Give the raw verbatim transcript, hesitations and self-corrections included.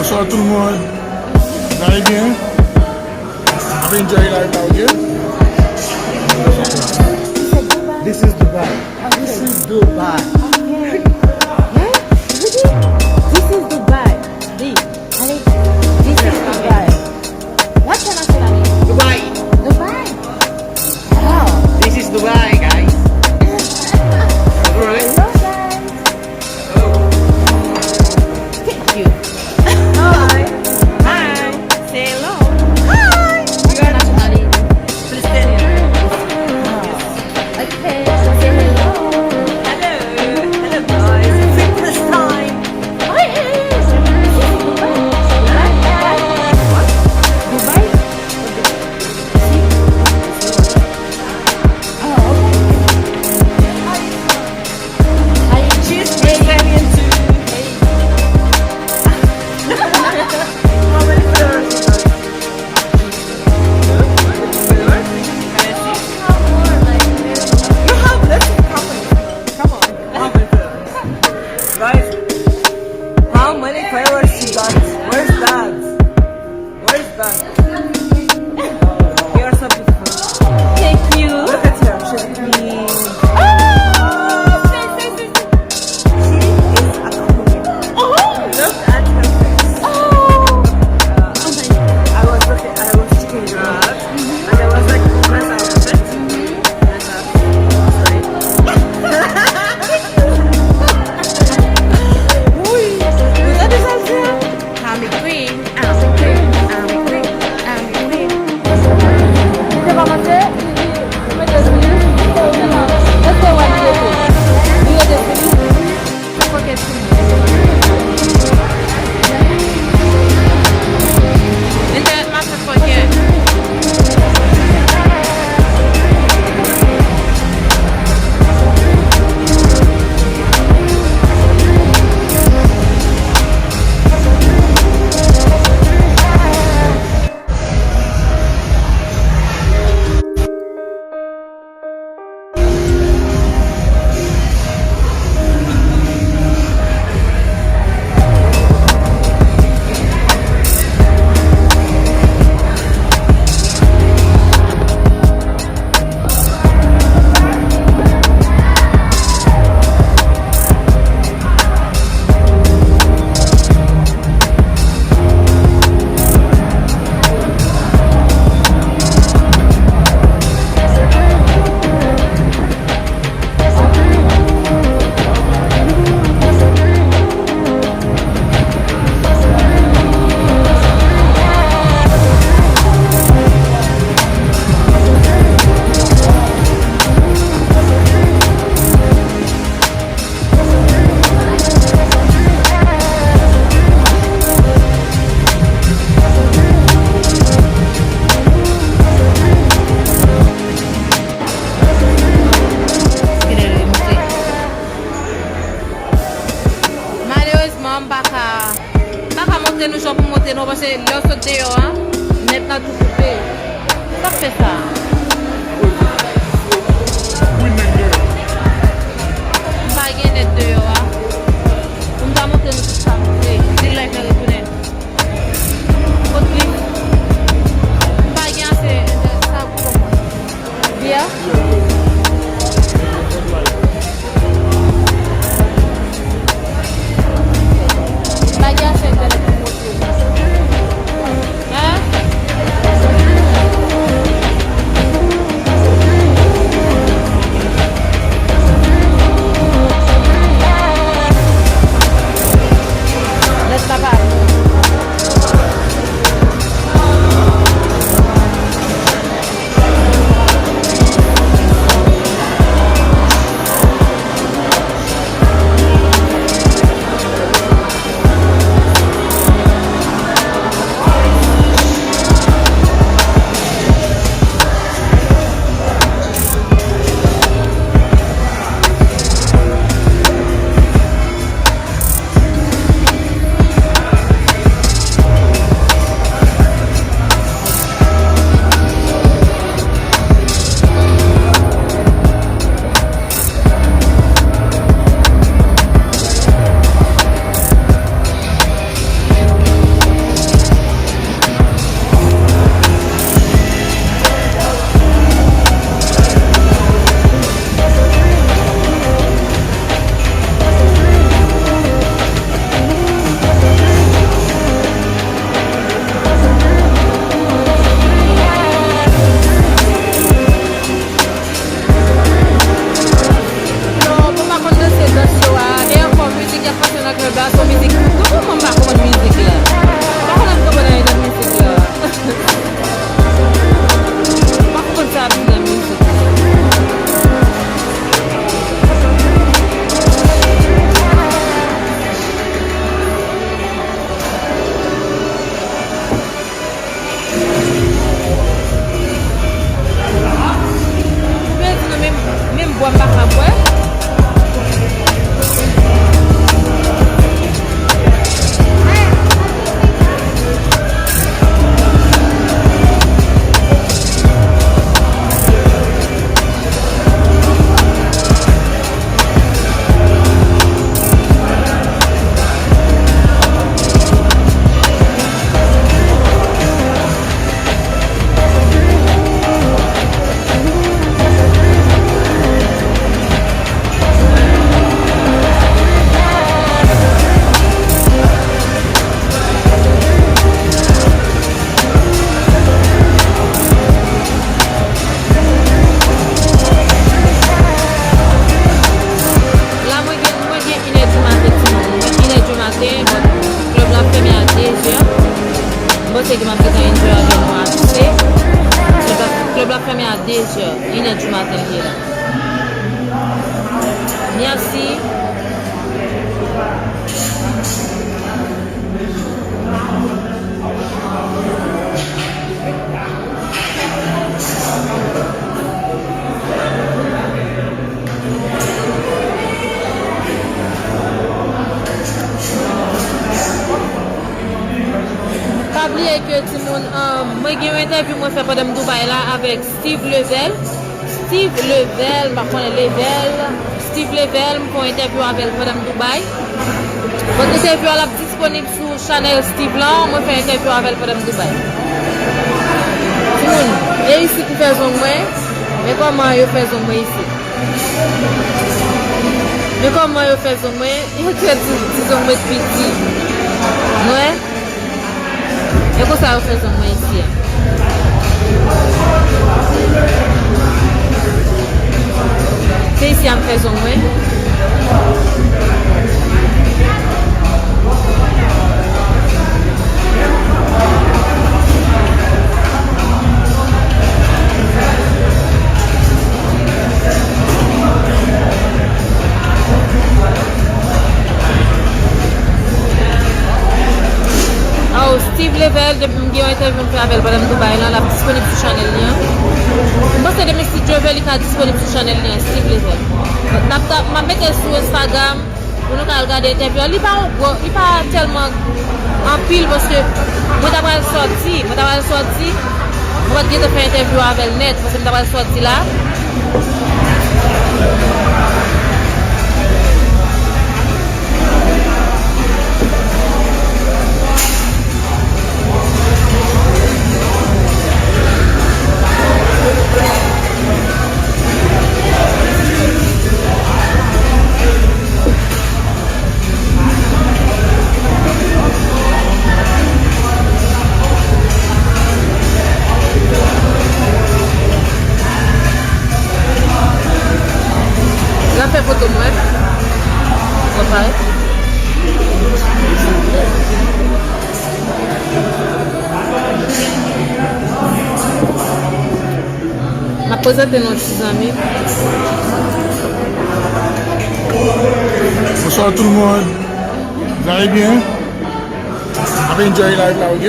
Bonsoir tout le monde. Vous allez bien? I've enjoy life out here. This is Dubai. This is Dubai. This is Dubai. Di, allez. This is Dubai. What's your nationality? Dubai. Dubai. Wow. This is Dubai, guys. Alright. Hello, guys. Thank you. Hi. Hi. Say hello. Hi. What's your nationality? Palestinian. Okay, say hello. Hello. Hello, guys. It's Cyprus time. Oh, it is. This is Dubai. Dubai. Dubai. What? Dubai? Oh, okay. She's Palestinian too. How many followers you got? Two? Two followers? Can I see? You have lots of company. Come on. How many followers? Guys, how many followers you got? Where's that? Where's that? You are so beautiful. Thank you. Look at her. She's green. Oh, say, say, say, say. She is a queen. Oh, look at her face. Oh. Uh, I was looking, I was checking her out, and I was like, "Where's her outfit?" And, uh, sorry. Ui, ou tande sa l di a? I'm a queen, I'm a queen, I'm a queen, I'm a queen. Ou te kòmanse? Ou mete sou li? Èske w wè li rete? Li rete sou li? Fòkè sou li. Entènèt mache fòkè. Malerezman, m pa ka, m pa ka montre nou jan pou monte non, paske lè w sot deyò a, nèt la tou koupe. Sa k fè sa? M pa gen nèt deyò a. Pou m ta montre nou tout sa m fè. Di live nan retounen. Kot li? M pa gen ase entènèt, sa pou mwen. Bia? M pa gen ase entènèt pou montre. Hein? Mizik. Pou kòman m pa konprann mizik la? M pa konn ap konprann anyen nan mizik la. M pa konprann sa ap di nan mizik la. Ou pèdi nan menm, menm bwa m pa ka bwè. La, mwen gen, mwen gen inè di maten, timoun. Inè di maten, bon, klèb la fèmen a de zè. M panse ke m ap gentan enjoy avè nou ase. Klèb la, klèb la fèmen a de zè, inè di maten li ye la. Mèsi. Pa bliye ke timoun, um, mwen gen yon entèvyou mwen fè pandan m Dubai la avèk Steve Level. Steve Level, m pa konnen Level. Steve Level, m fè yon entèvyou avè l pandan m Dubai. Bon, entèvyou a l ap disponib sou chanèl Steve lan, mwen fè entèvyou avè l pandan m Dubai. Timoun, e isit m fè zong mwen, men kòman yo fè zong mwen isit. Men kòman yo fè zong mwen, yo fè ti, ti zong mwen piti. Nou wè? E konsa yo fè zong mwen isi a. Se isi a m fè zong mwen. Oh, Steve Level, depi m gen yon entèvyou m fè avè l pandan m Dubai la, l ap disponib sou chanèl li an. M panse demen si Dye vle, li ka disponib sou chanèl li an, Steve Level. N ap, n ap, m ap mete l sou Instagram pou nou ka al gade entèvyou an. Li pa yon gwo, li pa tèlman anpil paske mwen ta pral sòti, mwen ta pral sòti, mwen pa t gentan fè entèvyou avè l nèt, paske m ta pral sòti la. L ap fè foto mwen. Sa parèt. M ap prezante nou ti zanmi. Bonsoir tout le monde. Vous allez bien? Ap enjoy live la, ok?